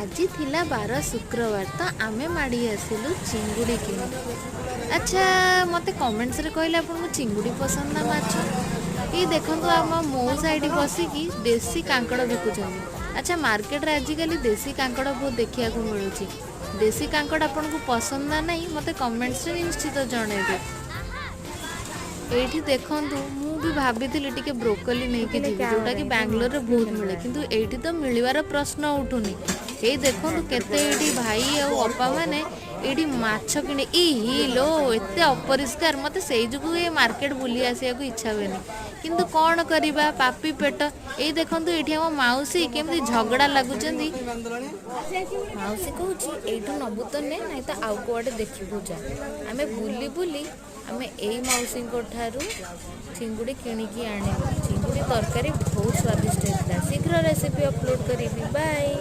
ଆଜି ଥିଲା ବାର ଶୁକ୍ରବାର, ତ ଆମେ ମାଡ଼ି ଆସିଲୁ ଚିଙ୍ଗୁଡ଼ି କିଣି। ଆଚ୍ଛା, ମୋତେ କମେଣ୍ଟସରେ କହିଲେ, ଆପଣଙ୍କୁ ଚିଙ୍ଗୁଡ଼ି ପସନ୍ଦ ନା ମାଛ? ଏଇ ଦେଖନ୍ତୁ, ଆମ ମଉସା ଏଇଠି ବସିକି ଦେଶୀ କାଙ୍କଡ଼ ବିକୁଛନ୍ତି। ଆଚ୍ଛା, ମାର୍କେଟରେ ଆଜିକାଲି ଦେଶୀ କାଙ୍କଡ଼ ବହୁତ ଦେଖିବାକୁ ମିଳୁଛି। ଦେଶୀ କାଙ୍କଡ଼ ଆପଣଙ୍କୁ ପସନ୍ଦ ନା ନାହିଁ, ମୋତେ କମେଣ୍ଟସରେ ନିଶ୍ଚିତ ଜଣେଇବେ। ଏଇଠି ଦେଖନ୍ତୁ, ମୁଁ ବି ଭାବିଥିଲି ଟିକେ ବ୍ରୋକଲି ନେଇକି ଯିବି, ଯୋଉଟାକି ବାଙ୍ଗାଲୋରରେ ବହୁତ ମିଳେ, କିନ୍ତୁ ଏଇଠି ତ ମିଳିବାର ପ୍ରଶ୍ନ ଉଠୁନି। ଏଇ ଦେଖନ୍ତୁ, କେତେ ଏଇଠି ଭାଇ ଆଉ ଅପା ମାନେ ଏଇଠି ମାଛ କିଣି। ଇ ହି ଲୋ, ଏତେ ଅପରିଷ୍କାର! ମୋତେ ସେଇ ଯୋଗୁଁ ଏ ମାର୍କେଟ ବୁଲି ଆସିବାକୁ ଇଚ୍ଛା ହୁଏନି। କିନ୍ତୁ କ'ଣ କରିବା, ପାପି ପେଟ। ଏଇ ଦେଖନ୍ତୁ, ଏଇଠି ଆମ ମାଉସୀ କେମିତି ଝଗଡ଼ା ଲାଗୁଛନ୍ତି। ମାଉସୀ କହୁଛି, ଏଇଠୁ ନବୁ ତ ନେ, ନାଇଁ ତ ଆଉ କୁଆଡ଼େ ଦେଖିବୁ ଯା। ଆମେ ବୁଲି ବୁଲି ଆମେ ଏଇ ମାଉସୀଙ୍କ ଠାରୁ ଚିଙ୍ଗୁଡ଼ି କିଣିକି ଆଣିଲୁ। ଚିଙ୍ଗୁଡ଼ି ତରକାରୀ ବହୁତ ସ୍ୱାଦିଷ୍ଟ ହେଇଥିଲା। ଶୀଘ୍ର ରେସିପି ଅପଲୋଡ଼ କରିବି। ବାଏ।